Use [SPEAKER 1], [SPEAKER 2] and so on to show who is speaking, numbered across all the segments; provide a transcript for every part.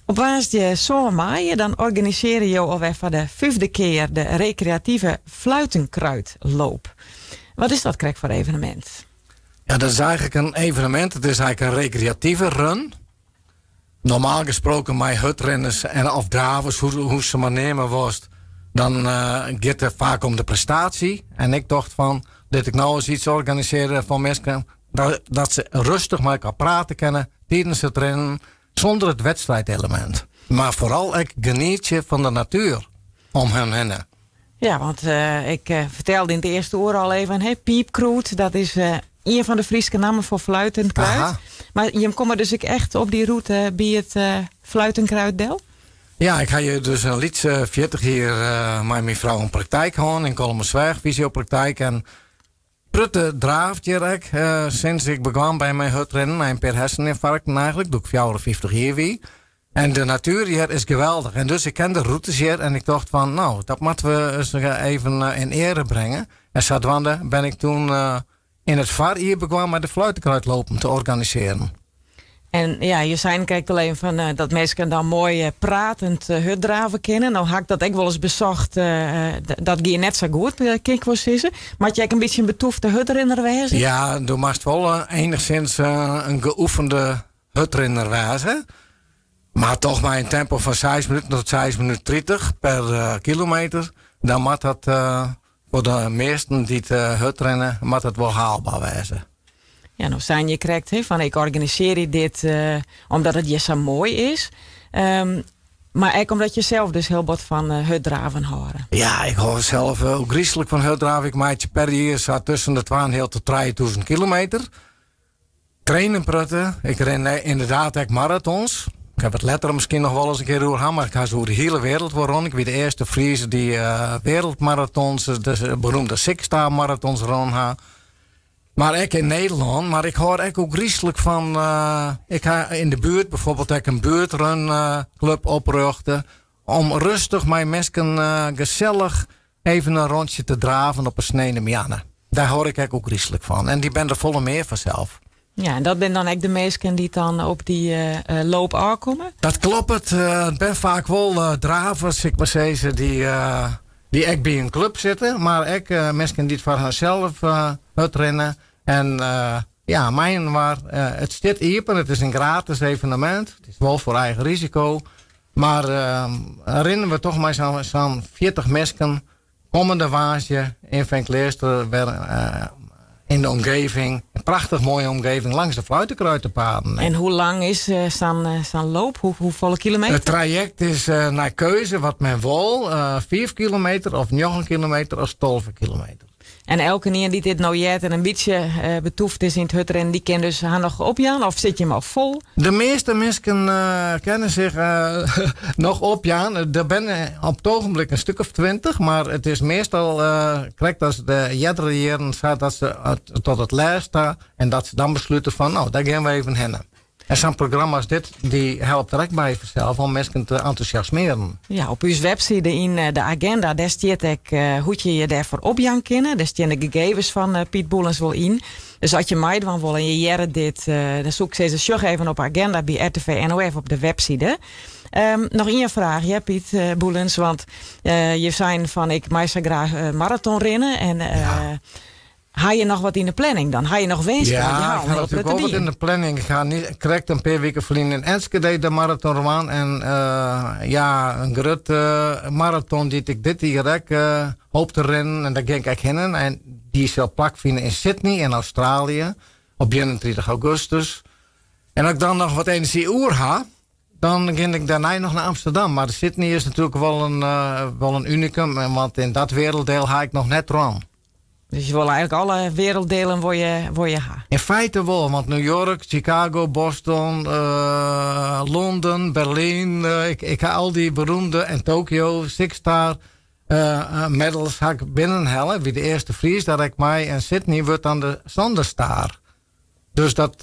[SPEAKER 1] Op woansdei sân maaie dan organisearje jo alwer foar de fyfde kear de rekreative Fluitenkruidloop. Wat is dat krekt foar evenemint?
[SPEAKER 2] Ja, dat is eigentlik in evenemint. It is eigentlik in rekreative run. Normaal gesproken mei hurdrinners en of dravers, hoe se mar neame wolst, dan giet it faak om de prestaasje. En ik tocht fan, lit ik no ris yts organisearje foar minsken, dat se rêstich mei elkoar prate kinne tidens it rinnen, sûnder it wedstriidelemint. Mar foaral ek genietsje fan de natuer om hun hinne.
[SPEAKER 1] Ja, want ik fertelde yn it earste oere al even, hè, piipkrûd, dat is ien fan de Fryske nammen foar fluitenkruid. Mar jim komme dus ek echt op dy rûte by it fluitenkruid del?
[SPEAKER 2] Ja, ik ha hjir dus in lytse 40 jier mei myn frou in praktyk hân yn Kollumersweach, fysiopraktijk. En prutte draafd hjir ek, sinds ik begûn by mei hurdrinnen, nei in pear hersenynfarkten eigentlik, doe't ik 54 jier wie. En de natuer hjir is geweldich. En dus ik ken de rûtes hjir en ik tocht fan, no, dat moatte we ris even yn eare bringe. En sadwaande bin ik doe yn it foarjier begûn mei de fluitenkruidlopen te organisearjen.
[SPEAKER 1] En ja, je seinen krekt al even fan eh, dat minsken dan moai eh, pratend eh, hurddrave kinne. No ha ik dat ek wolris besocht, dat gie net sa goed, kin ik wol sizze. Moat je ek in bytsje in betûfte hurdrinner wêze?
[SPEAKER 2] Ja, do moatst wol enigszins in geoefende hurdrinner wêze. Mar toch mei in tempo fan 6 minuten tot 6 minuten 30 per kilometer, dan moat dat foar de measten dy't hurdrinne, moat it wol haalber wêze.
[SPEAKER 1] Ja, no seine je krekt hè, fan ik organisearje dit omdat it hjir sa moai is. Mar ek omdat je sels dus hiel bot fan hurddraven hâlde.
[SPEAKER 2] Ja, ik hâld sels ôfgryslik fan hurddraven. Ik meitsje per jier sa tusken de 2,5 tot 3000 kilometer. Train in protte. Ik rin ynderdaad ek maratons. Ik ha it letter miskien noch wolris in kear oer ha, mar ik ha se oer de hiele wereld wol rûn. Ik wie de earste Fries dy't wereldmarathons, de beroemde Six Star marathons rûn ha. Mar ek yn Nederlân. Mar ik hâld ek ôfgryslik fan. Ik ha yn de buert byfoarbyld ek in buertrunklub oprjochte. Om rêstich mei minsken gesellich even in rûntsje te draven op 'e sneintemoarn. Dêr hâld ik ek ôfgryslik fan. En dy binne der folle mear fansels.
[SPEAKER 1] Ja, en dat binne dan ek de minsken dy't dan op dy loop ôfkomme?
[SPEAKER 2] Dat kloppet. It binne faak wol dravers, ik mar sizze, dy't ek by in klup sitte. Mar ek minsken dy't foar harsels hurdrinne. En ja, mei-inoar, it stiet iepen. It is in gratis evenemint. It is wol foar eigen risiko. Mar rinne we toch mei sa'n 40 minsken kommende woansdei yn Feankleaster wer yn de omgeving. In prachtich moaie omgeving langs de Fluitenkruidenpaden.
[SPEAKER 1] En hoe lang is sa'n loop? Hoefolle kilometer?
[SPEAKER 2] It trajekt is nei keuze wat men wol. 5 kilometer of 9 kilometer of 12 kilometer.
[SPEAKER 1] En elkenien dy't dit no heart en in bytsje betûft is yn it hurdrinnen, dy kin dus har noch opjaan? Of sit jim al fol?
[SPEAKER 2] De measte minsken kinne sich noch opjaan. Der binne op it ogenblik in stik of 20, mar it is meastal krekt as de eardere jierren sa dat se tot it lêst ta en dat se dan beslute fan no, dêr gean we even hinne. En sa'n programma as dit, dy helpt der ek by fansels om minsken te entûsjasmearjen.
[SPEAKER 1] Ja, op ús webside yn de agenda, dêr stiet ek hoe't je je dêrfoar opjaan kinne. Dêr stean de gegevens fan Piet Boelens wol yn. Dus as je meidwaan wolle en je hearre dit, dan soe ik sizze, sjoch even op agenda by RTV NOF op de webside. Noch ien fraach, ja, Piet Boelens, want je seinen fan ik mei sa graach maraton rinne en Ha je noch wat yn de planning dan? Ha je noch winsken?
[SPEAKER 2] Ja, ik ha natuerlik wol wat yn de planning. Ik ha krekt in pear wiken ferlyn yn Enschede de maraton rûn. En ja, in grutte maraton dy't ik dit jier ek hoop te rinnen. En dêr gean ik ek hinne. En dy sil plakfine yn Sydney yn Australië op 31 augustus. En as ik dan noch wat enerzjy oer ha, dan gean ik dêrnei noch nei Amsterdam. Mar Sydney is natuerlik wol in unikum, want yn dat werelddeel ha ik noch net rûn.
[SPEAKER 1] Dus je wolle eigentlik alle werelddelen wolle je ha?
[SPEAKER 2] Yn feite wol, want New York, Chicago, Boston, Londen, Berlyn, ik ha al dy beroemde en Tokio, Six Star medals ha ik binnenhelle. Wie de earste Fries dêr ek mei en Sydney wurdt dan de sânde star. Dus dat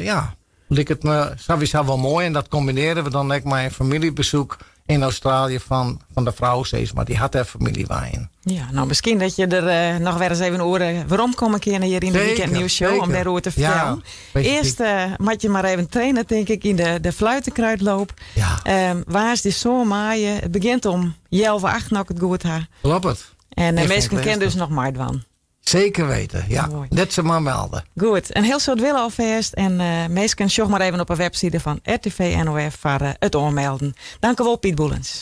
[SPEAKER 2] ja, liket my sawiesa wol moai en dat kombinearje we dan ek mei in famyljebesoek. yn Australië fan, fan de frou sis mar. Dy hat dêr famylje wenjen.
[SPEAKER 1] Ja, no miskien dat je der eh, noch wer ris even oer eh, werom komme kinne hjir yn de Weekend Nieuws Show om dêroer te fertellen. Ja, Earst uh, moat je mar even traine, tink ik, yn de, de Fluitenkruidloop.
[SPEAKER 2] Ja.
[SPEAKER 1] Um, woansdei sân maaie? It begjint om healwei acht, as ik it goed ha.
[SPEAKER 2] Kloppet.
[SPEAKER 1] En de minsken kinne dus noch meidwaan.
[SPEAKER 2] Seker weten, ja. Lit se mar melde.
[SPEAKER 1] Goed, in hiel soad wille alfêst. En uh, minsken, sjoch mar even op de webside fan RTV NOF foar it oanmelden. Dankewol, Piet Boelens.